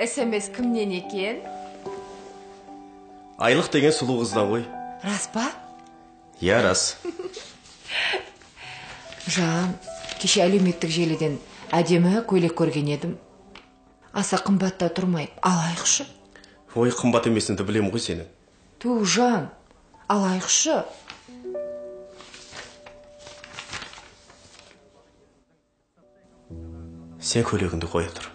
СМС кімнен екен? Айлық деген сұлу қыздан ғой. Рас па? Иә, рас. Жан, кеше әлеуметтік желіден әдемі көйлек көрген едім. Аса қымбат та тұрмайды. Алайықшы. Ой, қымбат емесінді білем ғой сені. Ту, Жан, алайықшы. Сен көйлегіңді қоя тұр.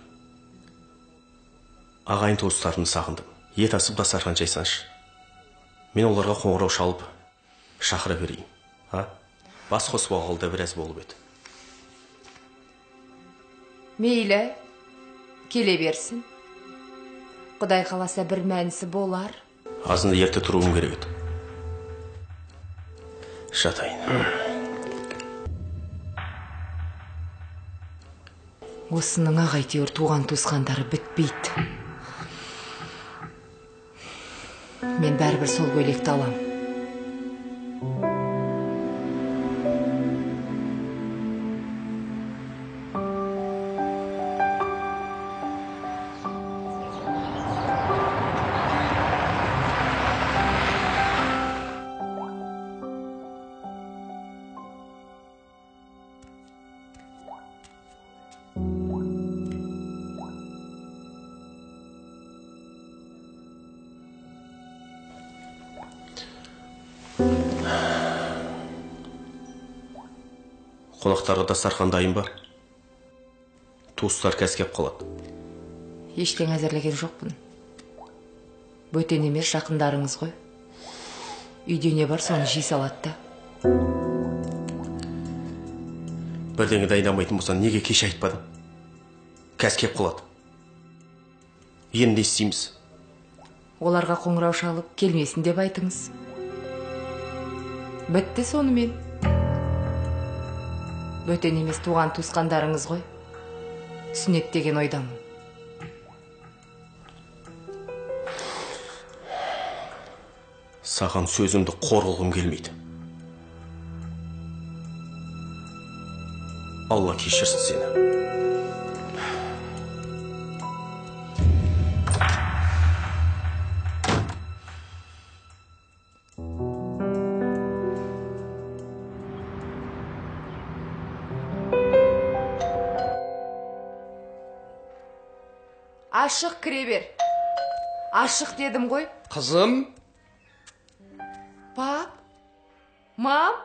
Ағайын туыстарымды сағындым. Ет асып дастархан жайсаңшы. Мен оларға қоңырау шалып шақыра берейін. А? Бас қосып алғалы да біраз болып еді. Мейлі, келе берсін. Құдай қаласа бір мәнісі болар. Азында ерте тұруым керек еді. Жатайын. Осының ақ әйтеуір туған туысқандары бітпейді. Мен бәрібір сол көйлекті алам. Қонақтарға дастархан дайын ба? Туыстар кәсіп қалады. Ештеңе әзірлеген жоқпын. Бөтен емес жақындарыңыз ғой. Үйде не бар соны жей салады да. Бірдеңе дайындамайтын болсаң, неге кеше айтпадың? Кәсіп қалады. Енді не істейміз? Оларға қоңырау шалып келмесін деп айтыңыз. Бітті сонымен. Бөтен емес туған туысқандарыңыз ғой. Түсінеді деген ойдамын. Саған сөзімді қор қылғым келмейді. Алла кешірсін сені. Ашық кіре бер. Ашық дедім ғой. Қызым. Пап, мам,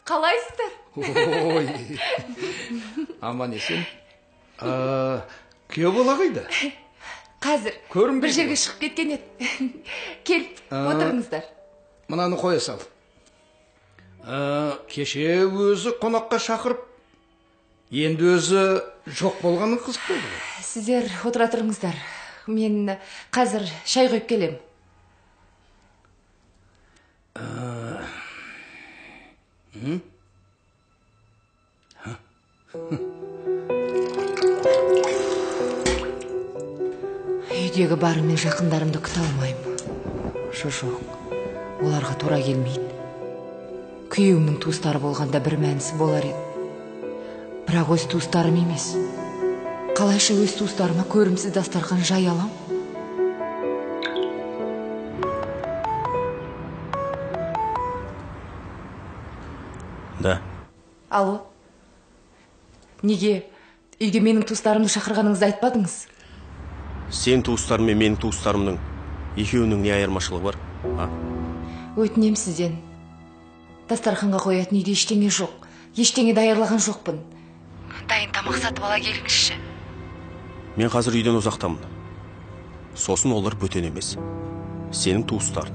қалайсыздар? Ой, аман есен. Күйеу бала қайда? Қазір. Көрінбейді. Бір жерге шығып кеткен еді. Кел, отырыңыздар. Мынаны қоя сал. Кеше өзі қонаққа шақырып, енді өзі жоқ болғаны қызық болды ғой. Сіздер отыра тұрыңыздар. Мен қазір шай құйып келем. Үйдегі барыммен жақындарымды күте алмаймын. Жоқ, оларға тура келмейді. Күйеуімнің туыстары болғанда бір мәнісі болар еді. Бірақ өз туыстарым емес. Қалайша өз туыстарыма көрімсіз дастархан жай алам? Да. Алло. Неге үйге менің туыстарымды шақырғаныңызды айтпадыңыз? Сен туыстарым мен менің туыстарымның екеуінің не айырмашылығы бар? А? Өтінем сізден. Дастарханға қоятын үйде ештеңе жоқ. Ештеңе даярлаған жоқпын. Дайын тамақ сатып ала келіңізші. Мен қазір үйден ұзақтамын. Сосын олар бөтен емес. Сенің туыстарың.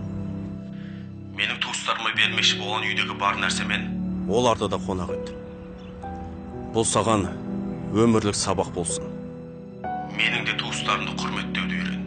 Менің туыстарыма бермекші болған үйдегі бар нәрсемен оларды да қонақ ет. Бұл саған өмірлік сабақ болсын. Менің де туыстарымды құрметтеуді үйрен.